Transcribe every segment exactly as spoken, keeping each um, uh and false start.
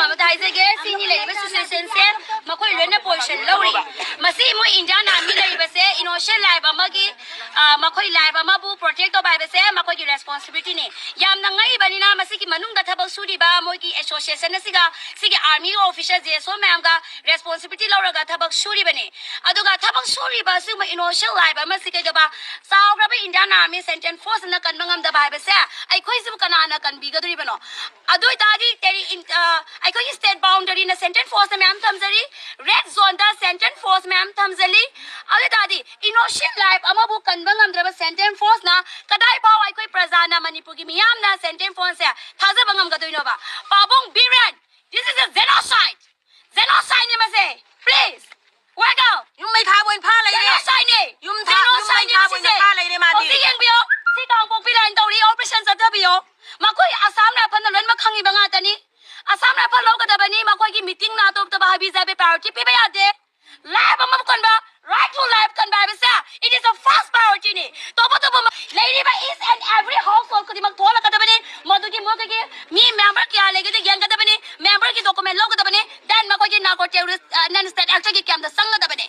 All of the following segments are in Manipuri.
ꯑꯃꯇ ꯍꯥꯏꯖꯒꯦ, ꯁꯤꯅꯤ ꯂꯩꯔꯤꯕ ꯁꯤꯆꯨꯋꯦꯁꯟꯁꯦ꯫ ꯃꯈꯣꯏ ꯂꯣꯏꯅ ꯄꯣꯖꯤꯁꯟ ꯂꯧꯔꯤ꯫ ꯃꯁꯤ ꯃꯣꯏ ꯏꯟꯗꯤꯌꯥꯟ ꯑꯥꯔꯃꯤ ꯂꯩꯔꯤꯕꯁꯦ ꯏꯅꯣꯁꯦꯟ ꯂꯥꯏꯐ ꯑꯃꯒꯤ, ꯑ, ꯃꯈꯣꯏ ꯂꯥꯏꯐ ꯑꯃꯕꯨ ꯄ꯭ꯔꯣꯇꯦꯛ ꯇꯧꯕ ꯍꯥꯏꯕꯁꯦ ꯃꯈꯣꯏꯒꯤ ꯔꯦꯁꯄꯣꯟꯁꯤꯕꯤꯂꯤꯇꯤꯅꯤ꯫ ꯌꯥꯝꯅ ꯉꯛꯏꯕꯅꯤꯅ ꯃꯁꯤꯒꯤ ꯃꯅꯨꯡꯗ ꯊꯕꯛ ꯁꯨꯔꯤꯕ ꯃꯣꯏꯒꯤ ꯑꯦꯁꯣꯁꯤꯌꯦꯁꯟ ꯑꯁꯤꯒ ꯁꯤꯒꯤ ꯑꯥꯔꯃꯤ ꯑꯣꯐꯤꯁꯔ ꯖꯦ ꯑꯦꯁ ꯑꯣ ꯃꯌꯥꯝꯒ ꯔꯦꯁꯄꯣꯟꯁꯤꯕꯤꯂꯤꯇꯤ ꯂꯧꯔꯒ ꯊꯕꯛ ꯁꯨꯔꯤꯕꯅꯤ꯫ ꯑꯗꯨꯒ ꯊꯕꯛ ꯁꯨꯔꯤꯕ ꯑꯁꯤꯒꯨꯝꯕ ꯏꯅꯣꯁꯦꯟ ꯂꯥꯏꯐ ꯑꯃꯁꯤ ꯀꯩꯗꯧꯕ, ꯆꯥꯎꯈ꯭ꯔꯕ ꯏꯟꯗꯤꯌꯥꯟ ꯑꯥꯔꯃꯤ ꯁꯦꯟꯇ꯭ꯔꯦꯜ ꯐꯣꯔꯁꯅ ꯀꯟꯕ ꯉꯝꯗꯕ ꯍꯥꯏꯕꯁꯦ ꯑꯩꯈꯣꯏꯁꯤꯕꯨ ꯀꯅꯥꯅ ꯀꯟꯕꯤꯒꯗꯣꯔꯤꯕꯅꯣ? ꯑꯗꯨ ꯑꯣꯏꯇꯥꯔꯗꯤ ꯇꯦꯔꯤ-, ꯏꯟ-, ꯑ, ꯑꯩꯈꯣꯏꯒꯤ ꯁ꯭ꯇꯦꯠ ꯕꯥꯎꯟꯗꯔꯤꯅ ꯁꯦꯟꯇ꯭ꯔꯦꯜ ꯐꯣꯔꯁꯅ ꯃꯌꯥꯝ ꯊꯝꯖꯔꯤ, ꯔꯦꯗ ꯖꯣꯟꯗ ꯁꯦꯟꯇ꯭ꯔꯦꯜ ꯐꯣꯔꯁ ꯃꯌꯥꯝ ꯊꯝꯖꯜꯂꯤ꯫ ꯑꯗꯨ ꯑꯣꯏꯇꯥꯔꯗꯤ ꯏꯅꯣꯁꯦꯟ ꯂꯥꯏꯐ ꯑꯃꯕꯨ ꯀꯟꯕ ꯉꯝꯗ꯭ꯔꯕ ꯁꯦꯟꯇ꯭ꯔꯦꯜ ꯐꯣꯔꯁꯅ ꯀꯗꯥꯏꯐꯥꯎ ꯑꯩꯈꯣꯏ ꯄ꯭ꯔꯖꯥꯅ, ꯃꯅꯤꯄꯨꯔꯒꯤ ꯃꯤꯌꯥꯝꯅ ꯁꯦꯟꯇ꯭ꯔꯦꯜ ꯐꯣꯔꯁꯁꯦ ꯊꯥꯖꯕ ꯉꯝꯒꯗꯣꯏꯅꯣꯕ? ꯄꯥꯕꯨꯡ Biren, this is a genocide! Genocideꯅꯦ ꯃꯁꯦ! Please! Wake up! ꯌꯨꯝ ꯃꯩ ꯊꯥꯕ ꯑꯣꯏꯅ ꯐꯥ ꯂꯩꯔꯦ꯫ Genocideꯅꯦ! ꯌꯨꯝ ꯊꯥ-, ꯌꯨꯝ ꯃꯩ Genocideꯅꯦ ꯊꯥꯕ ꯑꯣꯏꯅ ꯃꯁꯤꯁꯦ! ꯐꯥ ꯂꯩꯔꯦ ꯃꯥꯗꯤ꯫ ꯍꯧꯖꯤꯛ ꯌꯦꯡꯕꯤꯌꯣ, ꯁꯤ ꯀꯥꯡꯄꯣꯛꯄꯤ ꯂꯥꯏꯟ ꯇꯧꯔꯤ, ꯑꯣꯄꯔꯦꯁꯟ ꯆꯠꯊꯕꯤꯌꯣ꯫ ꯃꯈꯣꯏ ꯑꯁꯥꯝ ꯔꯥꯏꯐꯜꯅ ꯂꯣꯏꯅꯃꯛ ꯈꯪꯉꯤꯕ ꯉꯥꯛꯇꯅꯤ꯫ ꯑꯁꯥꯝ ꯔꯥꯏꯐꯜ ꯂꯧꯒꯗꯕꯅꯤ, ꯃꯈꯣꯏꯒꯤ ꯃꯤꯇꯤꯡꯅ ꯑꯇꯣꯞ ꯑꯇꯣꯞꯄ ꯍꯥꯏꯕꯤꯁꯦ priority ꯄꯤꯕ ꯌꯥꯗꯦ꯫ Life ꯑꯃꯕꯨ ꯀꯟꯕ, right to life ꯀꯟꯕ ꯍꯥꯏꯕꯁꯦ, it is the first priorityꯅꯤ꯫ ꯇꯣꯞ ꯇꯣꯞꯄ ꯃ-, ꯂꯩꯔꯤꯕ each and every household ꯈꯨꯗꯤꯡꯃꯛ ꯊꯣꯛꯍꯜꯂꯛꯀꯗꯕꯅꯤ꯫ ꯃꯗꯨꯒꯤ ꯃꯣꯏꯒꯤ ꯃꯤ member ꯀꯌꯥ ꯂꯩꯒꯦꯗ ꯌꯦꯡꯒꯗꯕꯅꯤ, memberꯒꯤ document ꯂꯧꯒꯗꯕꯅꯤ, then ꯃꯈꯣꯏꯒꯤ narco terrorist, ꯑ, non state actionꯒꯤ campꯇ ꯆꯪꯒꯗꯕꯅꯤ꯫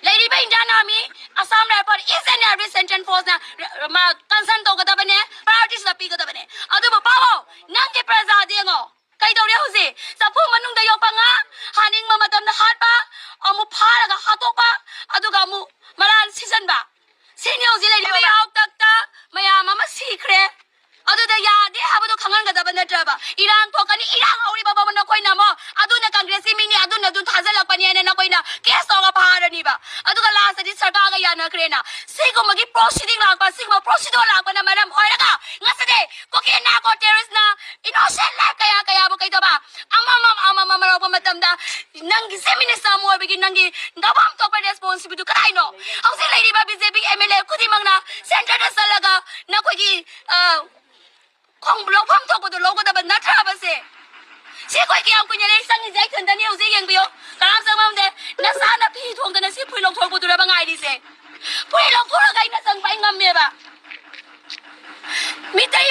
ꯂꯩꯔꯤꯕ Indian Army, Assam Rifle, each and every central forceꯅ ꯔ-, ꯔ-, ꯃ-, concern ꯇꯧꯒꯗꯕꯅꯦ, priorityꯁꯤꯗ ꯄꯤꯒꯗꯕꯅꯦ꯫ ꯑꯗꯨꯕꯨ ꯄꯥꯎ, ꯅꯪꯒꯤ ꯄ꯭ꯔꯖꯥꯗꯤ ꯌꯦꯡꯉꯣ, ꯀꯩꯗꯧꯔꯦ ꯍꯧꯖꯤꯛ? ꯆꯐꯨ ꯃꯅꯨꯡꯗ ꯌꯣꯛꯄ ꯉꯥ, ꯍꯥꯠꯅꯤꯡꯕ ꯃꯇꯝꯗ ꯍꯥꯠꯄ, ꯑꯃꯨꯛ ꯐꯥꯔꯒ ꯍꯥꯠꯇꯣꯛꯄ, ꯑꯗꯨꯒ ꯑꯃꯨꯛ ꯃꯔꯥꯟ ꯁꯤꯖꯟꯕ꯫ ꯁꯤꯅꯤ ꯍꯧꯖꯤꯛ ꯂꯩꯔꯤꯕ ꯌꯥꯎꯇꯛꯇ ꯃꯌꯥꯝ ꯑꯃ ꯁꯤꯈ꯭ꯔꯦ꯫ ꯑꯗꯨꯗ ꯌꯥꯗꯦ ꯍꯥꯏꯕꯗꯣ ꯈꯪꯍꯟꯒꯗꯕ ꯅꯠꯇ꯭ꯔꯕ? ꯏꯔꯥꯡ ꯊꯣꯛꯀꯅꯤ, ꯏꯔꯥꯡ ꯍꯧꯔꯤꯕ ꯐꯥꯎꯕ ꯅꯈꯣꯏꯅ ꯑꯃꯨꯛ ꯑꯗꯨꯅ ꯀꯪꯒ꯭ꯔꯦꯁꯀꯤ ꯃꯤꯅꯤ, ꯑꯗꯨꯅ ꯑꯗꯨ ꯊꯥꯖꯤꯜꯂꯛꯄꯅꯤ ꯍꯥꯏꯅ ꯅꯈꯣꯏꯅ ꯀꯦꯁ ꯇꯧꯔꯒ ꯐꯥꯔꯅꯤꯕ꯫ ꯑꯗꯨꯒ ꯂꯥꯁꯇꯗꯤ ꯁꯔꯀꯥꯔꯒ ꯌꯥꯅꯈ꯭ꯔꯦꯅ꯫ ꯁꯤꯒꯨꯝꯕꯒꯤ ꯄ꯭ꯔꯣꯁꯤꯗꯤꯡ ꯂꯥꯛꯄ, ꯁꯤꯒꯨꯝꯕ ꯄ꯭ꯔꯣꯁꯤꯗꯣꯔ ꯂꯥꯛꯄꯅ ꯃꯔꯝ ꯑꯣꯏꯔꯒ ꯉꯁꯤꯗꯤ ꯀꯨꯀꯤ ꯅꯥꯔꯀꯣ ꯇꯦꯔꯣꯔꯤꯁꯅ ꯏꯅꯣꯁꯦꯟ ꯂꯥꯏꯐ ꯀꯌꯥ ꯀꯌꯥꯕꯨ ꯀꯩꯗꯧꯕ, ꯑꯃꯃꯝ ꯑꯃꯃꯝ ꯂꯧꯕ ꯃꯇꯝꯗ ꯅꯪꯒꯤ ꯆꯤꯐ ꯃꯤꯅꯤꯁꯇꯔ ꯑꯃ ꯑꯣꯏꯕꯒꯤ ꯅꯪꯒꯤ ꯅꯐꯝ ꯊꯣꯛꯄ ꯔꯦꯁꯄꯣꯟꯁꯤꯕꯤꯂꯤꯇꯤ ꯀꯗꯥꯏꯅꯣ? ꯍꯧꯖꯤꯛ ꯂꯩꯔꯤꯕ B J P M L A ꯈꯨꯗꯤꯡꯃꯛꯅ ꯁꯦꯟꯇꯔꯗ ꯆꯠꯂꯒ ꯅꯈꯣꯏꯒꯤ, ꯑ, ꯈꯣꯡ ꯂꯧꯐꯝ ꯊꯣꯛꯄꯗꯣ ꯂꯧꯒꯗꯕ ꯅꯠꯇ꯭ꯔꯕꯁꯦ? ꯁꯤ ꯑꯩꯈꯣꯏ ꯀꯌꯥꯝ ꯀꯨꯏꯅ ꯂꯩ ꯆꯪꯉꯤꯁꯦ ꯑꯩ ꯏꯊꯟꯇꯅꯤ ꯍꯧꯖꯤꯛ ꯌꯦꯡꯕꯤꯌꯣ꯫ ꯀꯅꯥꯝ ꯆꯪꯕ ꯉꯝꯗꯦ꯫ ꯅꯁꯥꯅ ꯐꯤ ꯊꯣꯡꯗꯅ ꯁꯤ ꯐꯨꯔꯤ ꯂꯧꯊꯣꯔꯛꯄꯗꯨꯔꯕ ꯉꯥꯏꯔꯤꯁꯦ? ꯐꯨꯔꯤ ꯂꯧꯊꯣꯔꯒ ꯑꯩꯅ ꯆꯪꯕ ꯑꯩ ꯉꯝꯃꯦꯕ꯫ ꯃꯤꯇꯩ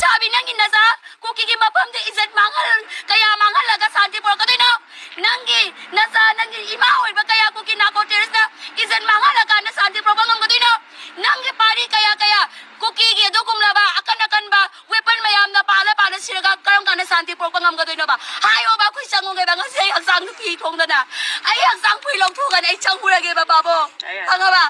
ꯁꯥꯕꯤ, ꯅꯪꯒꯤ ꯅꯆꯥ ꯀꯨꯀꯤꯒꯤ ꯃꯐꯝꯗ ꯏꯖꯠ ꯃꯥꯡꯍꯜ-, ꯀꯌꯥ ꯃꯥꯡꯍꯜꯂꯒ ꯁꯥꯟꯇꯤ ꯄꯨꯔꯛꯀꯗꯣꯏꯅꯣ? ꯅꯪꯒꯤ ꯅꯆꯥ, ꯅꯪꯒꯤ ꯏꯃꯥ ꯑꯣꯏꯕ ꯀꯌꯥ ꯀꯨꯀꯤ ꯅꯥꯔꯀꯣ ꯇꯦꯔꯣꯔꯤꯁꯅ ꯏꯖꯠ ꯃꯥꯡꯍꯜꯂꯀꯥꯟꯗ ꯁꯥꯟꯇꯤ ꯄꯨꯔꯛꯄ ꯉꯝꯒꯗꯣꯏꯅꯣ? ꯅꯪꯒꯤ ꯄꯥꯔꯤ ꯀꯌꯥ ꯀꯌꯥ ꯀꯨꯀꯤꯒꯤ ꯑꯗꯨꯒꯨꯝꯂꯕ ꯑꯀꯟ ꯑꯀꯟꯕ ꯋꯦꯄꯟ ꯃꯌꯥꯝꯅ ꯄꯥꯜꯂ ꯄꯥꯜꯂ ꯁꯤꯔꯒ ꯀꯔꯝ ꯀꯥꯟꯗ ꯁꯥꯟꯇꯤ ꯄꯨꯔꯛꯄ ꯉꯝꯒꯗꯣꯏꯅꯣꯕ? ꯍꯥꯏꯌꯣꯕ, ꯑꯩꯈꯣꯏ ꯆꯪꯉꯨꯒꯦꯕ꯫ ꯉꯁꯤ ꯑꯩ ꯍꯛꯆꯥꯡꯗ ꯐꯤ ꯊꯣꯡꯗꯅ, ꯑꯩ ꯍꯛꯆꯥꯡ ꯐꯨꯔꯤ ꯂꯧꯊꯣꯛꯑꯒꯅꯦ ꯑꯩ ꯆꯪꯉꯨꯔꯒꯦꯕ, ꯄꯥꯕꯣ꯫ ꯈꯪꯉꯕ?